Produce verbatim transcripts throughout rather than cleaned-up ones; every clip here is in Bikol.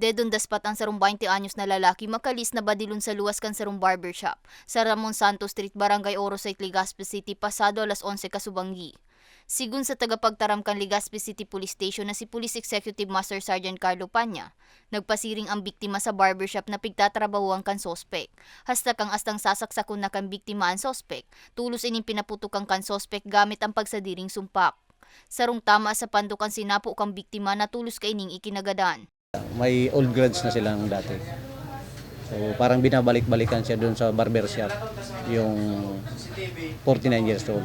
Dedon daspat ang sarong baynte anyos na lalaki makalis na badilon sa luwas kan sarong barbershop sa Ramon Santos Street, Barangay Oro Site, Legazpi City, pasado alas onse kasubanggi. Sigun sa tagapagtaram kan Legazpi City Police Station na si Police Executive Master Sergeant Carlo Panya, nagpasiring ang biktima sa barbershop na pigtatrabahoan kan suspek, hasta kan astang sasaksakon na kan biktima an suspek. Tolos ining pinaputokan kan suspek gamit ang pagsadiring sumpak. Sarong tama sa pandok an sinapo kan biktima na tolos kaining ikinagadan. May old grudge na silang dati. So, parang binabalik-balikan siya doon sa barbershop, yung forty-nine years old.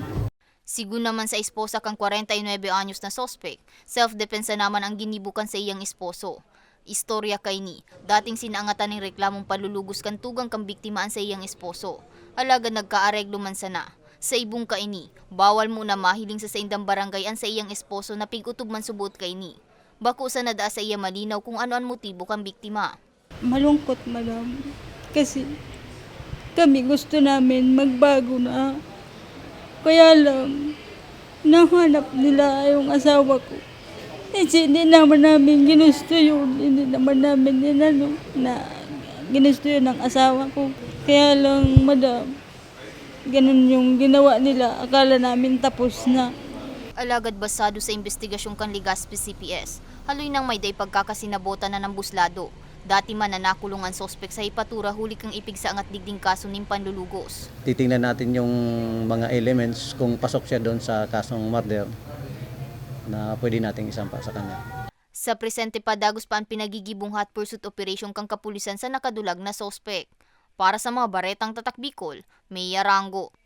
Sigun naman sa esposa kan kwarenta y nuebe anyos na suspek, self-depensa naman ang ginibo kan saiyang esposo. Istorya kaini, dating sinaangatan nin reklamong panlulugos kan tugang kan biktima an saiyang esposo. Alagad nagkaareglo man sana. Sa ibong kaini, bawal muna mahiling sa saindang barangay an saiyang esposo na pig-otob man subot kaini. Bako sana daa saiya malinaw kung ano an motibo kan biktima. Malungkot, madam. Kasi kami gusto namin magbago na. Kaya lang, nahanap nila yung asawa ko. Kasi hindi naman namin ginusto yun. Hindi naman namin inano na ginusto yun ng asawa ko. Kaya lang, madam, ganun yung ginawa nila. Akala namin tapos na. Alagad basado sa imbestigasyon kan Legazpi C P S, haloy nang may dai pagkakasinabotan na nang buslado. Dati man na nakulong an suspek sa hepatura huli kan ipigsa angat digding kaso nin panlulugos. Titingnan natin yung mga elements kung pasok siya doon sa kasong murder na pwede nating isampa sa kanya. Sa presente pa, dagos pa an pinagigibong hot pursuit operation kan kapulisan sa nakadulag na suspek. Para sa mga baretang Tatak Bicol, Mia Rango.